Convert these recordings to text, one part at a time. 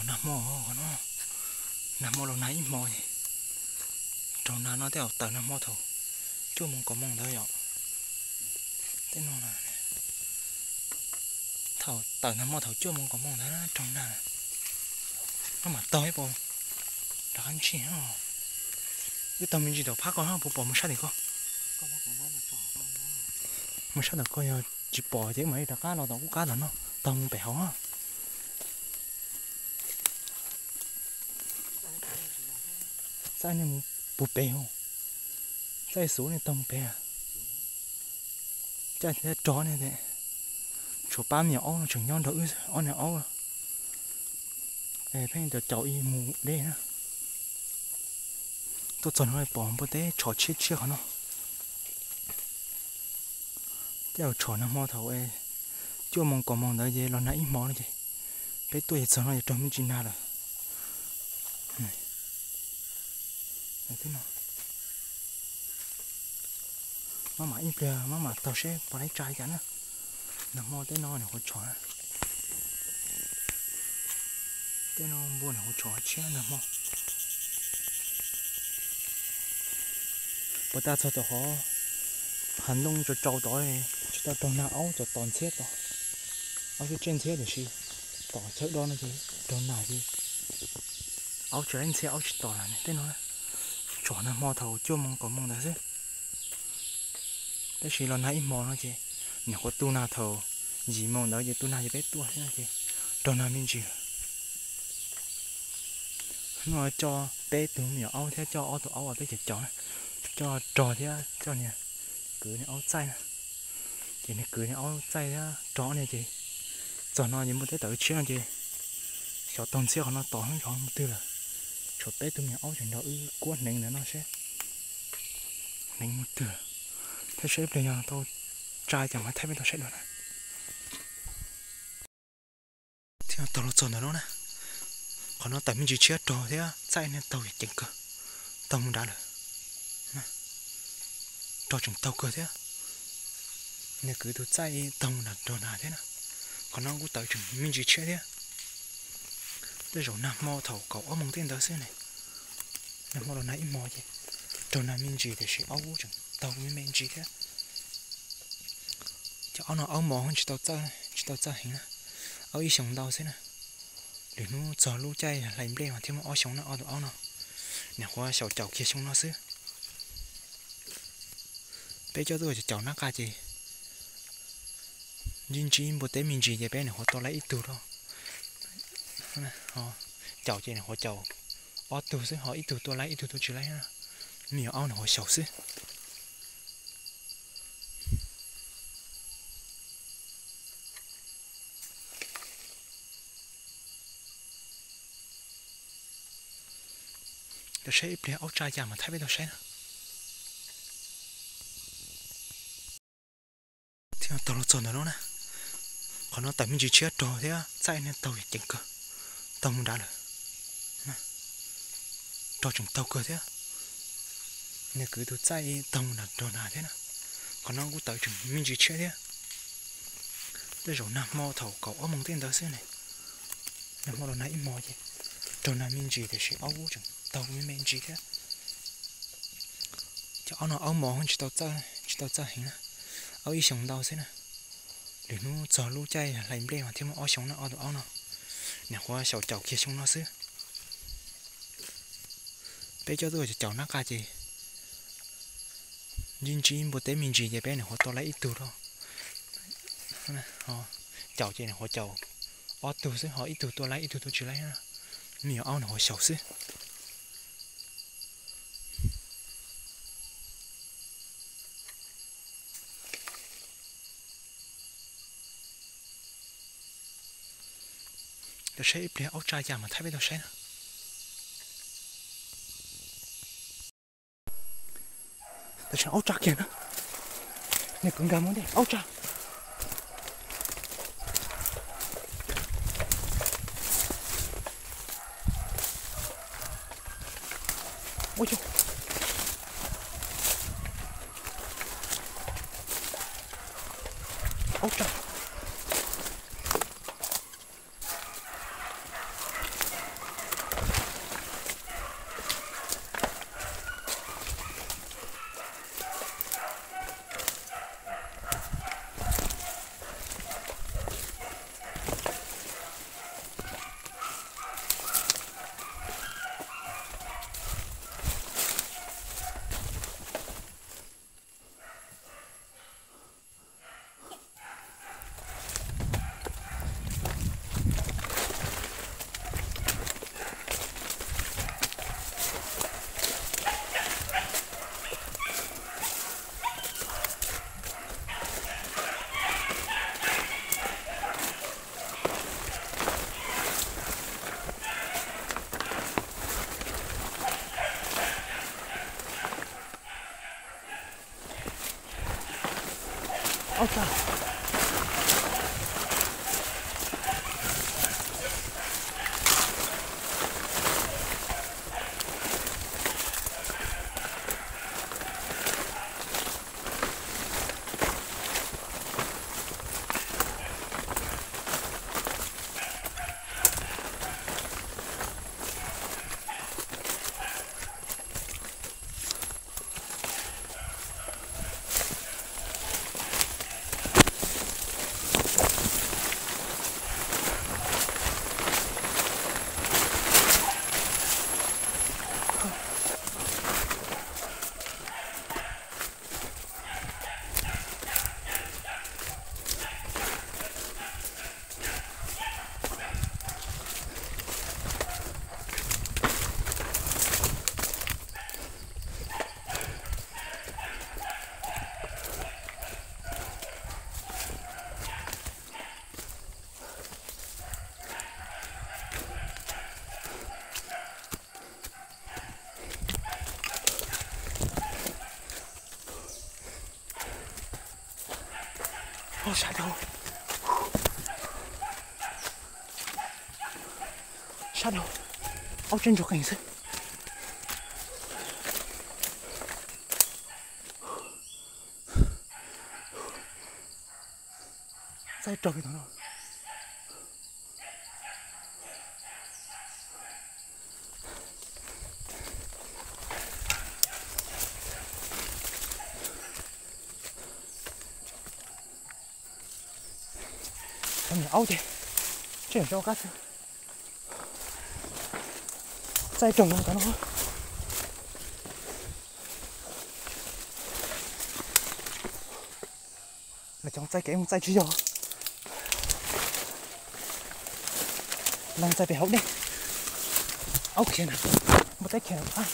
Nag hmo no, nag hmo los nag ib hmo, raug nag no tej zaum tawm nag hmo thaum cuaj moos kaum moos ntawd yom. Tej no, thaum tawm nag hmo thaum cuaj moos kaum moos ntawd raug nag, maj mam taug ib puas rov qab ntsig. Wb taug me ntsis tom phab ko puas pom mus sab tim ko? Mus sab tom ko yog tsis pom ces wb mam li rov qab los tom qub qab tom no, taug mus pem hauv. Txaij nej mus puag pem hauv, txaij xuv nej taug mus pem. Caij thiab rog ne, tshuav pab me nyuam aub no tseem nyob nrog wb ob niag aub. Pheej caum caum ib mus deb na. Tuaj txog no pom npua teb tshom tshiab tshiab qhov no. Tej zaum tshom nag hmo thaum cuaj moos kaum moos ntawd ces los nag ib hmo no ces peb tuaj ces txog no ces raug me ntsis nag lawm. Maj mam ib pliag maj mam taug seb puas laib tsa li cas na. Nag hmo tej no nyuam qhuav tshom na. Tej no npua nyuam qhuav tshom tshiab nag hmo. Puas tas txog tom qhov hav ntoo tsau tsau tod, tsis tau raug nag, aub tsuas tos ntxhiab tod. Aub twb tseb ntxhiab tiam sis tom chaw do no ces raug nag ces aub tsis laib ntxhiab, aub tsis tos lawm. Tej no tshom nag hmo thaum cuaj moos kaum moos ntawd xwb. Tab sis los nag ib hmo no ces nyuam qhuav tu nag thaum yim moos ntawd ces tu nag ces peb tuaj xwb no ces raug nag me ntsis lawm. Hnub no coj peb tug me nyuam aub thiab coj ob tug aub uas peb caum caum na, coj rog thiab coj niag kwv niag aub txaij na. Ces niag kwv niag aub txaij thiab rog ob niag ces txog no ces npua teb tawm tshiab no ces xyov taug ntxhiab qhov no tos hnub xyov mus twg lawm. Tshuav peb tug me nyuam aub tseem nrog wb kuab hneev ntawd no seb hneev mus twg lawm. Thiab seb ib pliag yog tau tsa cas mas thaij peb tau saib dua na. Thiab taug los txog ntawm no na, qhov no tawm me ntsis tshiab, rog thiab txaij niag taug ceev kawg, taug mus nrad lawm. Rog tseem taug kawg thiab, niag kwv tus txaij taug mus nram rog nrad thiab na. Qhov no kuj tawm tseem me ntsis tshiab thiab. Tej zaum nag hmo thaum kaum ob moos tej ntawd xwb ne. Nag hmo los nag ib hmo ces raug nag me ntsis tiam sis aub tseem taug me me ntsis thiab. Cov aub no aub mos tsis tau txawj, tsis tau txawj heev na, aub ib xyoos ntau xwb na. Lwm hnub txog lub caij hlais nplej mas thiaj muaj ob xyoos na, ob tug aub no. Nyuam qhuav xyaum caum kiag xyoo no xwb. Peb coj tuaj caum caum nab qa ces ntsib ntsib npua teb me ntsis ces peb nyuam qhuav tua laib ib tug rau. Caum ces nyuam qhuav caum ob tug xwb, ho ib tug tua laib ib tug tua tsis laib. Me nyuam aub nyuam qhuav xyaum xwb. Tab sis ib pliag aub tsa cas mas thaij peb tau saib na. Thiab taug los txog ntawm no na, qhov no tawm me ntsis tshiab, rog thiab txaij niag taug ceev kawg, taug mus nrad lawm. Rog tseem taug kawg thiab, niag kwv tus txaij taug mus nram rog nrad thiab na. Qhov no kuj tawm tseem me ntsis tshiab thiab. Tej zaum nag hmo thaum kaum ob moos tej ntawd xwb ne. Nag hmo los nag ib hmo ces raug nag me ntsis tiam sis aub tseem taug me me ntsis thiab. Cov aub no aub mos tsis tau txawj, tsis tau txawj heev na, aub ib xyoos ntau xwb na. Lwm hnub txog lub caij hlais nplej mas thiaj muaj ob xyoos na, ob tug aub no. Nyuam qhuav xyaum caum kiag xyoo no xwb. Peb coj tuaj caum caum nab qa ces ntsib ntsib npua teb me ntsis ces peb nyuam qhuav tua laib ib tug rau. Caum ces nyuam qhuav caum ob tug xwb, ho ib tug tua laib ib tug tua tsis laib. Me nyuam aub nyuam qhuav xyaum xwb. Tab sis ib pliag aub tsa cas mas thaij peb tau saib na. Tab sis aub tsa kiag na. Niag kwv nkag mus ntej aub tsa. Ua, aub tsa. Aub tsa. Sab dhau, sab dhau, aub tseem ntsuag qees xwb. Txaij raug li no. Cov niam aub ces tseem zoo qab xwb. Txaij raug no cov no. Lawv cov txaij kev mus txaij tsis yog, lawv txaij pem hauv dej. Aub khiav na, npua teb khiav na.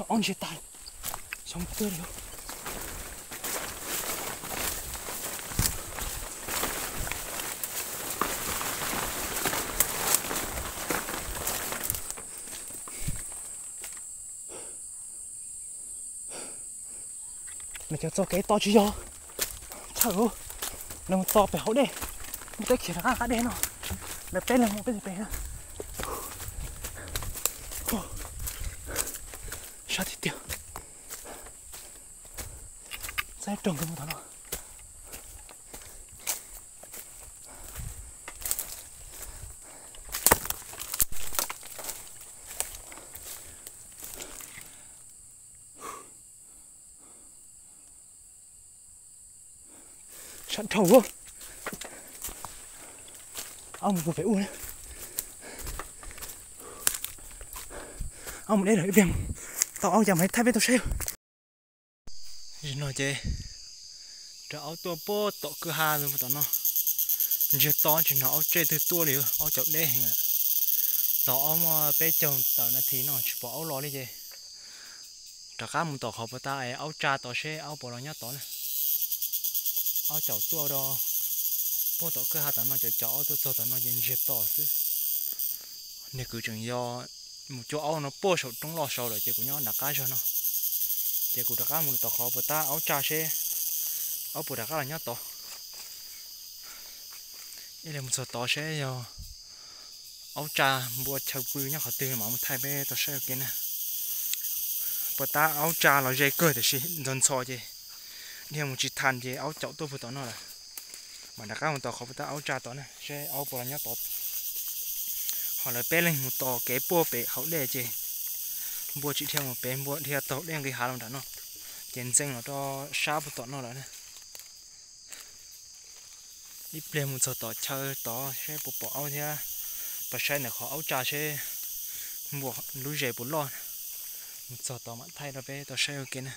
Ob ntsia tag, xyov mus twg li. Lawv cov txoj kev to tsis yog, txhawj, lawv mus to pem hauv dej, mus teb khiav rov qab qab dej no, lawv peb leeg mus peb pem na. Sab tiag tiag. Txaij raug nkawd mus tom no. Sab dhau. Aub mus pem ub. Aub mus deb lawm, ib pliag tau aub cas mam li thaij peb tau saib. Zaum no ces rov aub tuaj puag tom kwj ha tom no. Ntsiag to tsis hnov aub tsej twg tuaj li, aub caum deb heev lawm. Tos aub muaj peb caug tawm nas this no tsis pom aub los li ces rov qab mus tom qhov puas tab es aub tsa tod seb aub puas los nyob tod na. Aub caum tuaj rau puag tom kwj ha tom no, cov cov aub tuaj txog tom no ces ntsiag to xwb. Niag kwv tseem yog mus cuab aub no puag saum roob loj saud lawm ces kuv nyob nram qab zog no. Ces kuv rov qab mus tom qhov puas tab aub tsa seb aub puas rov qab los nyob tod. Ib leeg mus txog tod seb yog aub tsa npua chaw pw nyob qhov twg mam mus thaij peb tau saib ua ke na. Puas tab aub tsa los ze kawg tiam sis ntxhov ntxhov ces dhia mus tsis tau ces aub caum tuaj puag tom no lawm. Mam rov qab mus tos qhov puas tab aub tsa tod na seb aub puas los nyob tod. Ho lawv peb leeg mus tos kev puag pem hauv dej ces npua tsis dhia mus pem, npua dhia taug dej nqis hav los nram no, ces ntxeev los rau sab puag tom no lawm na. Ib pliag mus txog tom chaw tod seb puas pom aub thiab, pab saib ntawm qhov aub tsa seb npua lub zes puas loj. Mus txog tod mam thaij rau peb tau saib ua ke na.